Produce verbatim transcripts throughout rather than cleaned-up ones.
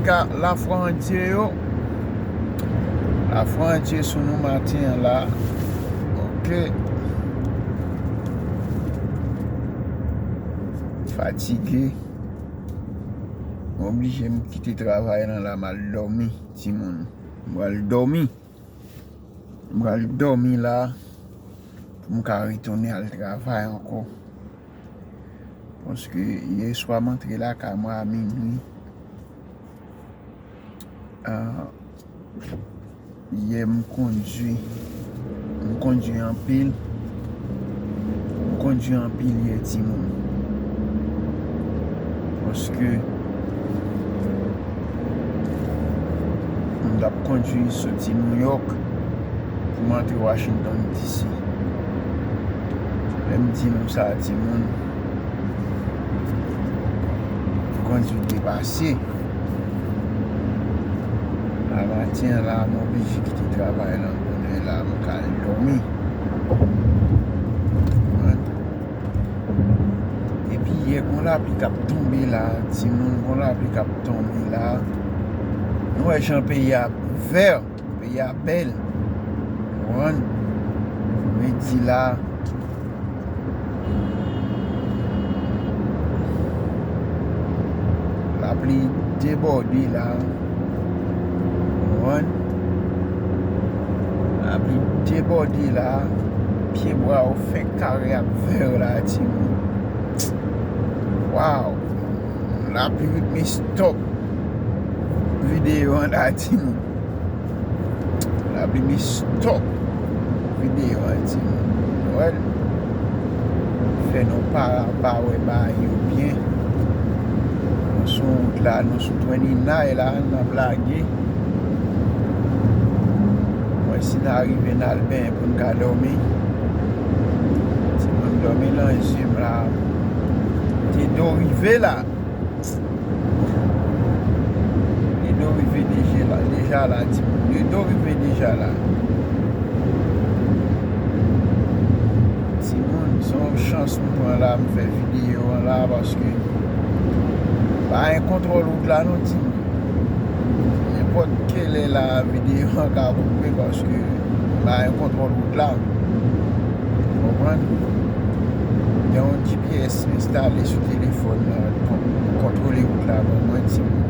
Ka lafwa an Dye yo. Lafwa an Dye sou nou maten an la. Ok. Fatige. M oblije m kite travay lan la, m al dòmi, timoun. M pral dòmi. M pral dòmi la pou m ka retounen al travay ankò. Paske yè swa m antre lakay mwen a minwi. Ah, yè m kondui. M kondui anpil. M kondui anpil yè, timoun. Paske m t ap kondui soti New York pou m antre Washington D C. Lè m di nou sa, timoun, kondui depase. A maten an la, m oblije kite travay lan bonè la, m ka al dòmi. Epi yè, gon lapli k ap tonbe la, timoun, gon lapli k ap tonbe la. Nou wè jan peyi a vè, peyi a bèl. Konprann? Vle di la, lapli debòde la. Konprann? Lapli debòde la. Pyebwa yo fenk kare ak vè la, timoun. Waw! Lapli ret mi stòp videyo an la, timoun. Lapli mi stòp videyo an, timoun. Wè, fè nou pa, pa wè bagay yo byen. Nou sou wout la, nou sou twenty-nine la, n ap lage. Mwen si n a rive n al benyen pou n ka dòmi. Timoun, dòmi nan zye m la. Te do rive la. Li do rive deja la, deja la, timoun. Li do rive deja la. Timoun, se yon chans m pran la, m fè videyo an la, paske pa gen kontwòl wout la non, timoun. Nenpòt kilè la, videyo an ka koupe, paske pa gen kontwòl wout la. Konprann? Gen yon G P S enstale sou telefòn nan pou kontwole wout la ban mwen, timoun.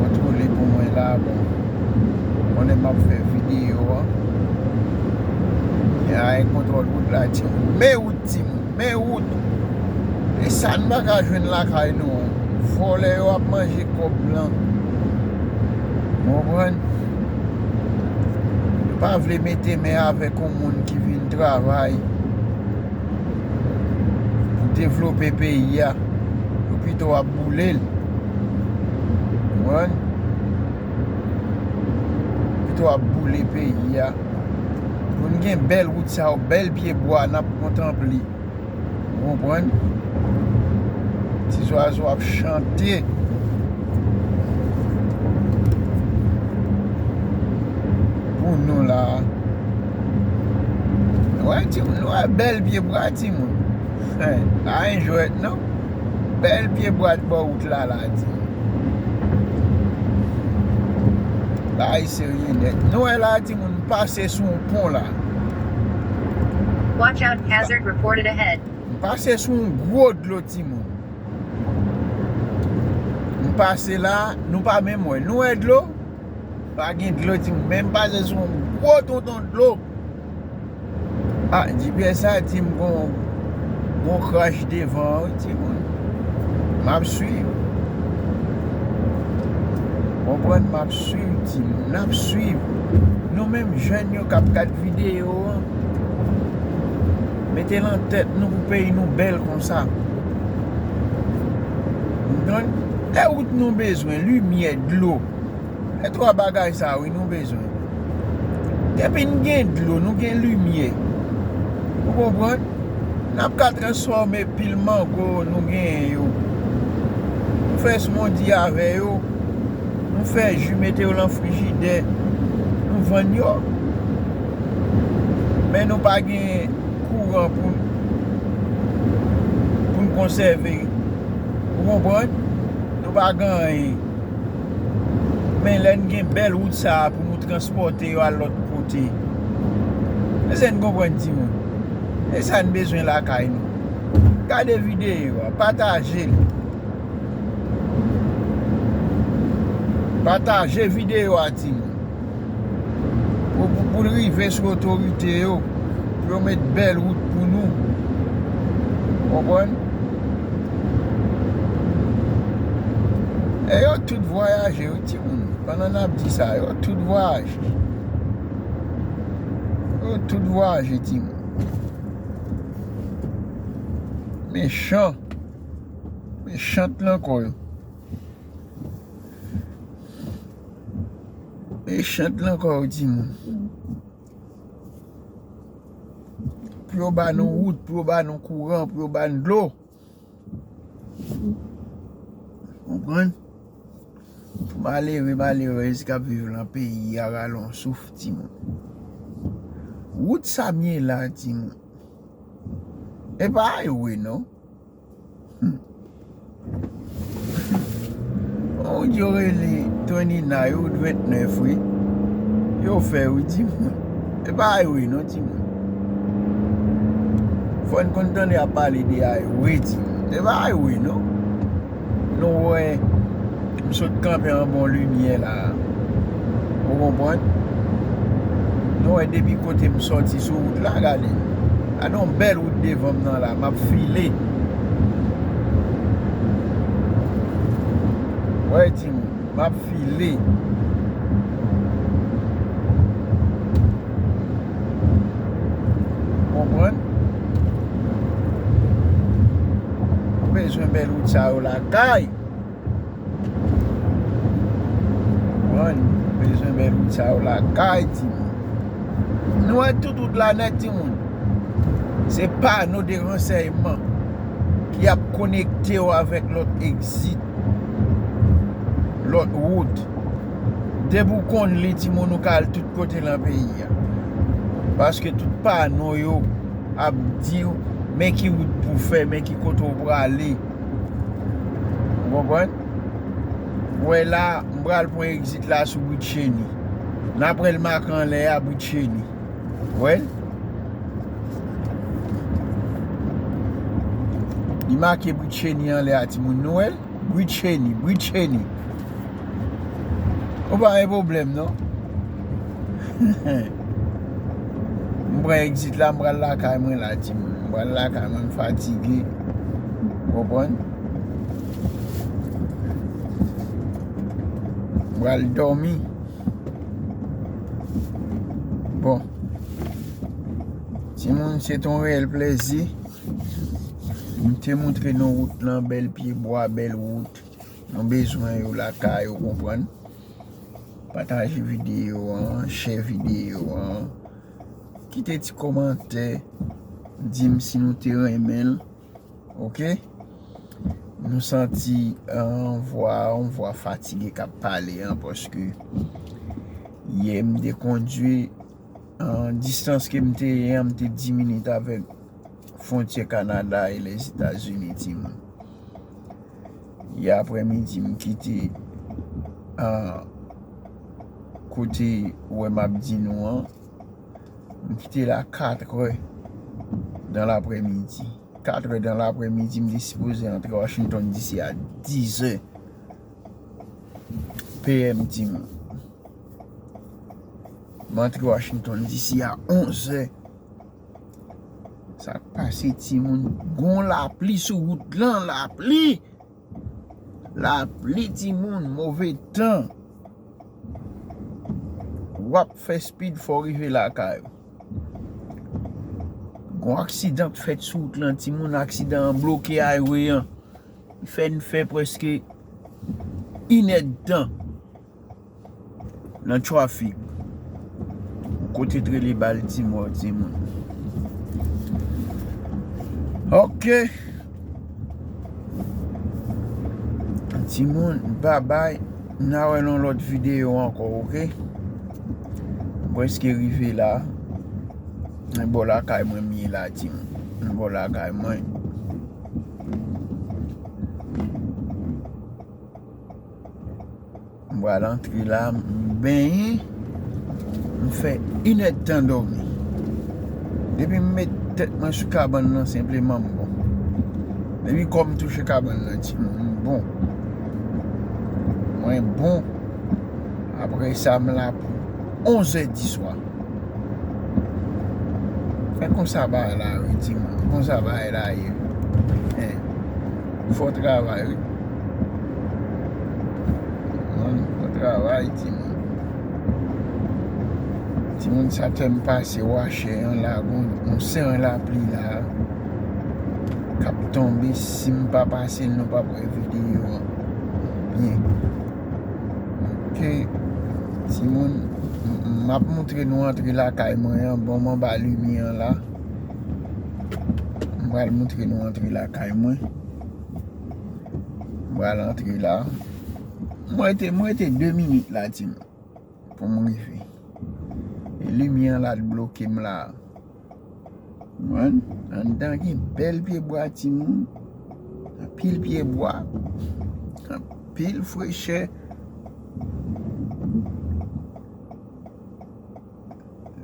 Kontwole pou mwen la, bon. Konnen m ap fè videyo an. Gen kontwòl wout la, timoun. Men wout, timoun. Men wout. E sa n pa ka jwenn lakay nou an. Vòlè yo ap manje kòb lan. Konprann? Yo pa vle mete men avèk yon moun ki vin travay pou devlope peyi a. Yo pito ap boule l. Konprann? Pito ap boule peyi a. Pou n gen bèl wout sa yo, bèl pye bwa, n ap kontanple. Ou konprann? Ti zwazo ap chante pou nou la. Wè, timoun, wè bèl pye bwa, timoun. Hen, pa gen jwèt, non. Bèl pye bwa bò wout la, la, timoun. Bagay serye nèt. Nou wè la, timoun, m pase sou yon pon la. Watch out, hazard reported ahead. M pase sou yon gwo dlo, timoun. M pase la, nou pa menm wè. Nou wè dlo? Pa gen dlo, timoun. Men m pase sou yon gwo tonton dlo. Ah, G P S la di m gon, gon krach devan an, wi, timoun. M ap swiv. Konprann, m ap swiv, timoun. N ap swiv. Nou menm jèn yo k ap gad videyo an, mete nan tèt nou pou peyi nou bèl konsa. Konprann? E wout nou bezwen, limyè, dlo. E twa bagay sa, wi, nou bezwen. Depi n gen dlo, nou gen limyè. Ou konprann? N ap ka transfòme pil mango nou genyen yo. Nou fè smoothie avè yo. Nou fè ji, mete yo nan frijidè. Nou vann yo. Men nou pa gen kouran pou, pou n konsève Ou konprann? Nou pa gen anyen. Men lè n gen bèl wout sa a pou nou transpòte yo al lòt kote. Èske n konprann, timoun? E sa n bezwen lakay nou. Gade videyo a, pataje l. Pataje videyo a, timoun. Pou, pou, pou l rive sou otorite yo, pou yo met bèl wout pou nou. Konprann? E yo tout vwayaje, wi, timoun. Pandan n ap di sa, yo tout vwayaje. Yo tout vwayaje, timoun. Mechan. Mechan lankò yo. Mechan lankò yo, timoun. Pou yo ba nou wout, pou yo ba nou kouran, pou yo ba nou dlo. Konprann? Pou malere, malerèz k ap viv nan peyi a, rale yon souf, timoun. Wout sa m ye la, timoun. E pa highway, non. Hmm. Yon wout yo rele twenty-nine, wout vennèf, wi. Yo fè, wi, timoun. E pa highway, non, timoun. Fò n konn tande y ap pale de highway, timoun. E pa highway, non. Nou wè, m sot kanpe an bon limyè la. Ou konprann? Nou wè, depi kote m sòti sou wout la, gade. Gade yon bèl wout devan m nan la, m ap file. Wè, timoun, m ap file. Konprann? Ou bezwen bèl wout sa yo lakay. Konprann? Ou bezwen bèl wout sa yo lakay, timoun. Nou wè tout wout la nèt, timoun. Se pano de ransèyman ki ap konekte w avèk lòt egzit, lòt wout. Depi w konn li, timoun, ou ka al tout kote nan peyi a. Paske tout pano yo ap di w men ki wout pou w fè, men ki kote w prale. Ou konprann? Wè la, m pral pran egzit la sou Bri Cheney. N ap wè l make anlè a, Bri Cheney. Wè l? Li make Bri Cheney anlè a, timoun, nou wè l? Bri Cheney, Bri Cheney. Ou pa gen pwoblèm, non. M pran egzit la, m pral lakay mwen la, timoun. M pral lakay mwen, m fatige. Konprann? M pral dòmi. Bon. Timoun, se te yon reyèl plèzi. M te montre nou wout lan, bèl pye bwa, bèl wout. Nou bezwen yo lakay, ou konprann. Pataje videyo an, share videyo an. Kite ti kòmantè, di m si nou te renmen l. Oke? Nou santi, ah, yon vwa, yon vwa fatige k ap pale an, paske yè m te kondui, ah, distans ke m te ye an, m te di minit avèk fwontyè Kanada e Lèzetazini, timoun. Yè aprèmidi, m kite, ah, kote ou wè m ap di nou an, m kite la katrè dan laprèmidi. Katrè dan laprèmidi, m te sipoze antre Washington D C a dizè P M, timoun. M antre Washington D C a onzè. Sa k pase, timoun? Gon lapli sou wout lan, lapli! Lapli, timoun, move tan. W ap fè speed, fò w rive lakay ou. Gon aksidan k fèt sou wout lan, timoun, aksidan an bloke highway an. Li fè n fè prèske inèdtan nan trafik. Kote t rele Baltimore, timoun. Oke. Timoun, babay. N a wè nan lòt videyo ankò, oke? M prèske rive la. Nan bò lakay mwen m ye la, timoun. Nan bò lakay mwen. Pral antre la, m benyen, m fè inèdtan dòmi. Depi m met tèt mwen sou kabann nan, senpleman m bon. Depi kò m touche kabann nan, timoun, m bon. Mwen bon. Apre sa, m la pou onzè diswa. E konsa bagay la ye, timoun. Konsa bagay la ye. Fò travay, wi. Fò travay, timoun. Timoun, sa fè m pase wachè an la, gon, gon seren lapli la k ap tonbe. Si m pa pase l, nou p ap wè videyo an byen. Ok, timoun, m ap montre nou antre lakay mwen an. Bon, m anba limyè an la. M pral montre nou antre lakay mwen. M pral antre la. Mwen rete, mwen rete de minit la, timoun, pou m rive. E limyè an la t bloke m la. Mwen, anndan gen bèl pyebwa, timoun. Anpil pyebwa. Anpil frechè.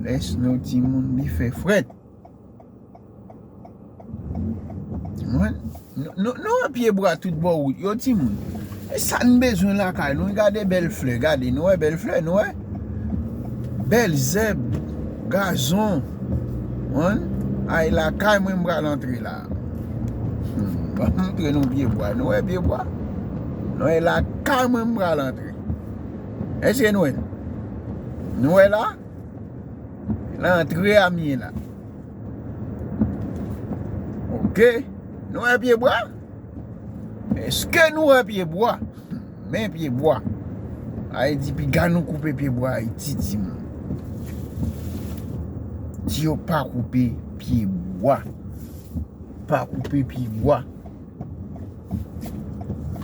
Lè snow, timoun, li fè frèt. Mwen, nou, nou, nou wè pyebwa tout bò wout yo, timoun. E sa n bezwen lakay nou. Gade bèl flè, gade, nou wè bèl flè, nou wè? Bèl zèb, gazon. Mwen, ay lakay mwen m pral antre la. Hmm, ban m montre nou pyebwa. Nou wè pyebwa? Nou wè lakay mwen m pral antre. Èske nou wè? Nou wè la? Lantre a m ye la. Ok. Nou wè pyebwa? Èske nou wè pyebwa? Men pyebwa. Ayiti, piga nou koupe pyebwa Ayiti, timoun. Di yo pa koupe pyebwa. Pa koupe pyebwa.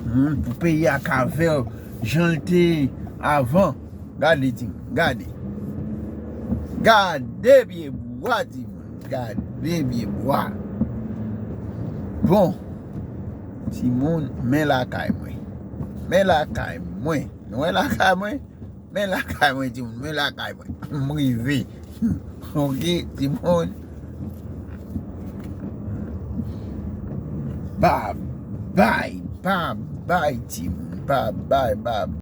Hmm, pou peyi a ka vè jan l te avan. Gade, timoun, gade. Gade pyebwa, timoun. Gade pyebwa. Bon, timoun, men lakay mwen. Men lakay mwen. Nou wè lakay mwen? Men lakay mwen, timoun. Men lakay mwen. M rive. Ok, timoun. Babay, babay, timoun. Babay, babay.